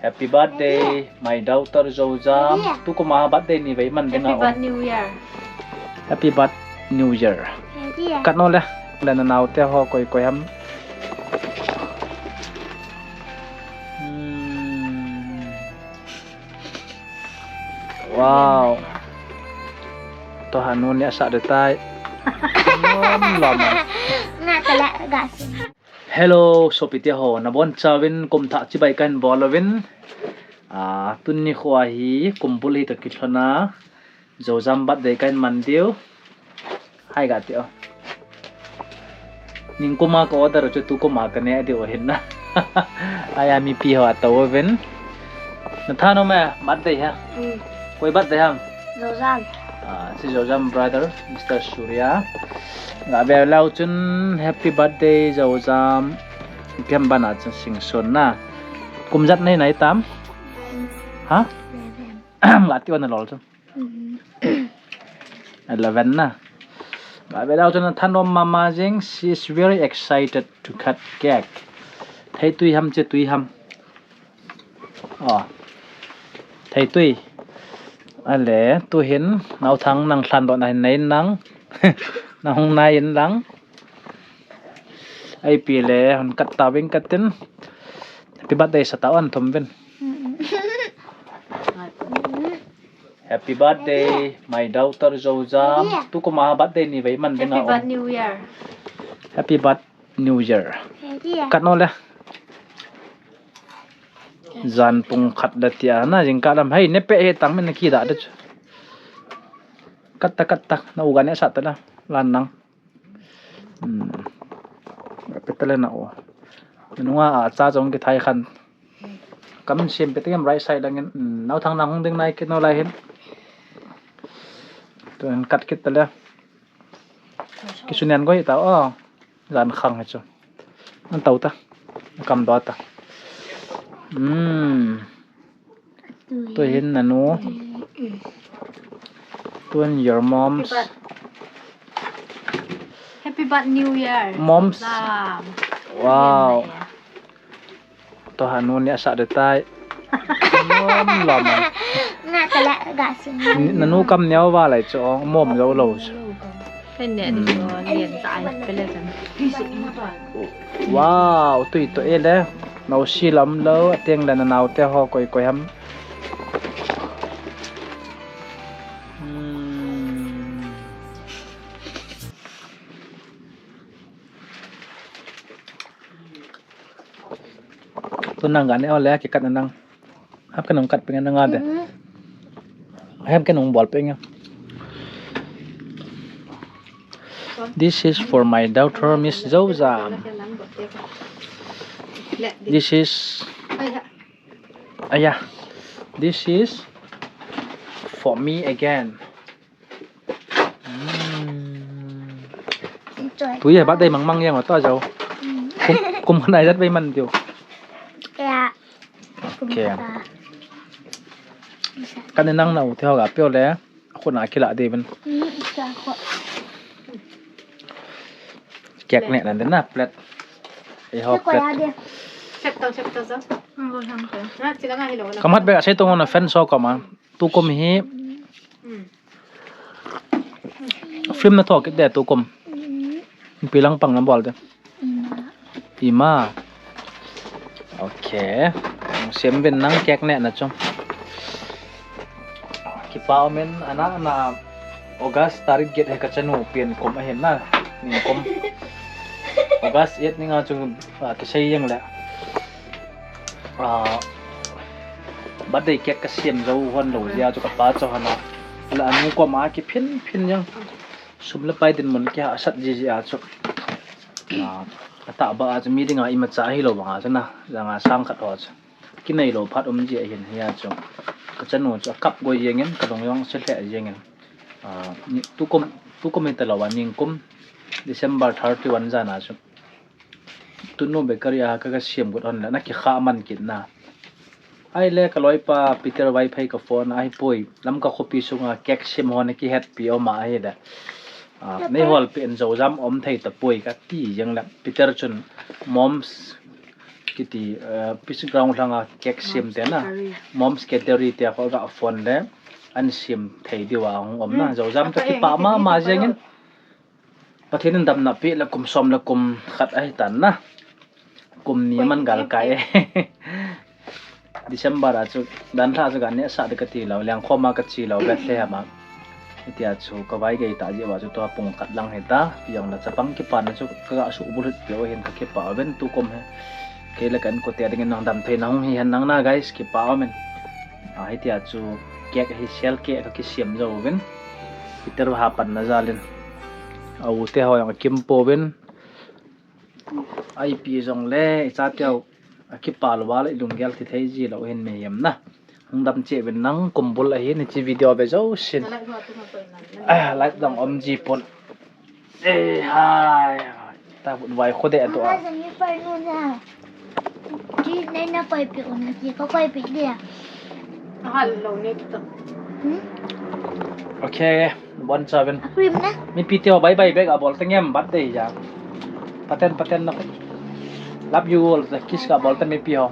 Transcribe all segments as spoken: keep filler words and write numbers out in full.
Happy birthday, my daughter Zojam. Tukum a birthday ni vei man ding a um. Happy birthday, New Year. Happy birthday, New Year. Kat no le, le na nau te ho koi koi ham. Hmm. Wow. To hanu ni asa de tai. Lom lom. Nga tala gasin. Hello, sopite ho, nabonchauvin kum thah chibai kahin bol uvin. Ah, tuni khoa hi kumbul hi toh kilhona. Zojam birthday kahin man diu. Hai ga ti o. Ningkum a ka order chu tukum a ka ne diu ahin na. Aya mipi ho atou uvin. Na thanom e, birthday ha. Hmm. Koi birthday ham? Zojam. Ah, si Zojam brother, Mister Surya. Ga ve leu chun happy birthday Zojam. Kem bana chun sing sun na. Kum jat nei nai tam? Ha? Ga ti o na lol chun. Eleven na. Ga ve leu chun thanom mama jing, she is very excited to cut cake. Thei tui ham che tui ham. Oh. Thei tui. Ale, tuhin, naothang nang lhan doh na hin nei nang. Nang hung nai in lang. Ai pi le, hon kat ta ving kat tin. Happy birthday sa ta on thum vin. Happy birthday, my daughter Zojam. Tukum a birthday ni vei man ding a um. Happy birthday, New Year. Happy birthday, New Year. Kat no le. Jan pung khat da tia na jing ka lam hai ne pe he tang min ki da de. Kat ta kat ta na u ga ne sa ta la. Lan nang. Hmm. Pe ta le na o. Nunga a cha jong ki thai khan. Kam sem pe te right side langin. Hmm. Naothang nang hung ding nai kit no lai hin. Tun kat kit ta le. Ki sunen goi ta o. Jan khang he chu. An tau ta. Kam do ta. Hmm. Tuhin nanu. Tuhin your mom's. Happy birthday, New Year. Mom's. Wow. To hanu ni asa de tai. Lom lom. Nga tala gasin. Nanu kam neo va lai chu mom lo lo. Henne ni ko nien ta ai pele jan. Wow, tui to e le. Nau si lam lo, ateng le na nau te ho koi koi ham. Hmm. Tun nang ga ne o le, ki kat na nang. Hap ka nung kat ping na nga de. Hap ka nung bol ping. This is for my daughter, Miss Zojam. This is, ah, yeah. This is for me again. Hmm. Tui he birthday mang mang jeng o to jo. Hmm. Kum, kum khat nai jat vei man tiu. Ya. Okay. Kum khat. Kan nang nau te ho ga pio le. Khu na kila de ben. Hmm, sa khu. Cake ne nan de na plate. E ho plate. Sep to, sep to jo. Kamat be asei to ngona fan so kama. Tukum hi. Hmm. Film na thok kit de tukum. Pi lang pang na bol de. Ima. Okay. Sem vin nang cake ne na chung. Kipa umin ana na August tarik get he ka chanu pian kum ahin na. Ningkum. August eight ni nga chung, ah, kisei jeng le. Ah, birthday cake ka siam zo hon lo jia chu ka pa cho hana. La anu koma kiphin phin jang. Sum le pai dinmun kia asat ji ji a chu. Ah, ata ba a chu mi dinga imacha hi lo banga chu na. Janga sang khat ho chu. Kinei lo phat um ji ahin hia chu. Ka chanu chu akap goi jengin, ka long jong se lheh jengin. Ah, ni, tukum, tukum hi ta lo a ningkum December thirty-one jana chu. Tunu bakery a ka, ka siam got hon le, na kikha man kit na. Ai le ka loipa Peter Vaiphei ka phone a, ai poi, Lamka khopi sunga cake siam hon a kihetpi oma ahi le. Ah, nei hol pi en Zojam om thei ta poi ka ti jeng le. Peter chun moms Iti, eh, Peace Ground langa cake sem te na. Mom's Catering te a kho ga phone le an sem thei diu a hung um na. Jojam to kipah mama jeng in. Pathen in damna pe le kum som le kum khat ahi tan na. Kum ni man gal kai e. December a chu dan lha chu ga neh sah de kati lou, Lengkhom a kache lou, Bethlehem a. Hitia chu ka vai gei ta jeh uva chu tua pung khat lang hita, pi jong le chapang kipana chu ka ga suh bul hit peh u hin ka kipah uvin tukum hi. Kei le ka inkote dingin nang damtheina hung hi hen lang na guys, kipah umin. A, hitia chu cake hi sel cake ka kisem jou uvin. Peter va hapanna jal in. A u te ho jong akim pouvin. Ipi jong le, i chate ho, akipah lou va le i lunggel thi thei ji lou hin mihem na. Hung dam cheh uvin nang kum bul ahin, hiche video ve jousen. Ah, light dang um ji pon. Eh, hai. Ta vai kho de to a. Ji nei na koi pi un ji ko koi pi dia. Ahal lou ni to. Hmm? Okay, bon chauvin. Cream na. Mipi te ho bye bye bek abol teng em birthday ja. Paten paten na. Love you all. Kiss ka bol teng mipi ho.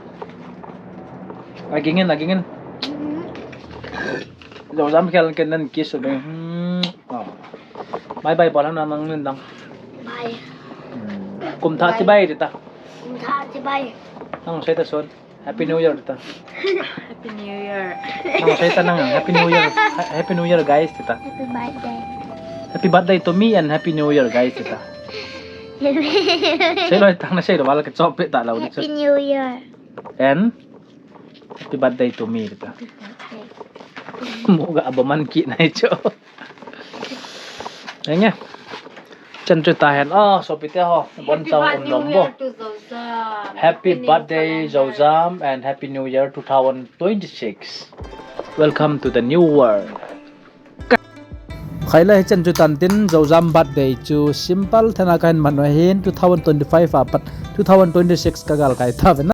Agingin, agingin. Hmm. Jojam khel ken nan kiss u beng. Hmm. Oh. Bye bye bol nang nang nin dang. Bye. Hmm. Kum thah chibai ti ta. Kum thah chibai. Nang sei ta son. Happy New Year ti ta. Happy New Year. Nang sei ta nang Happy New Year. Ha- Happy New Year guys ti ta. Happy birthday. Happy birthday to me and Happy New Year guys ti ta. Sei loi tang na sei lou va la ka chop pe ta lou ni chu. Happy New Year. And Happy birthday to me ti ta. Mu ga abo man ki nai chu. Enge. Chan chu ta hen. Ah, sopi te ho. Bon chau um nom bo. Happy birthday, Jojam, and Happy New Year two thousand twenty-six. Welcome to the new world. Khai la hi chan chu tan tin Jojam birthday chu simple thena kahin man u ahin two thousand twenty-five a pat two thousand twenty-six ka gal kai ta ve na.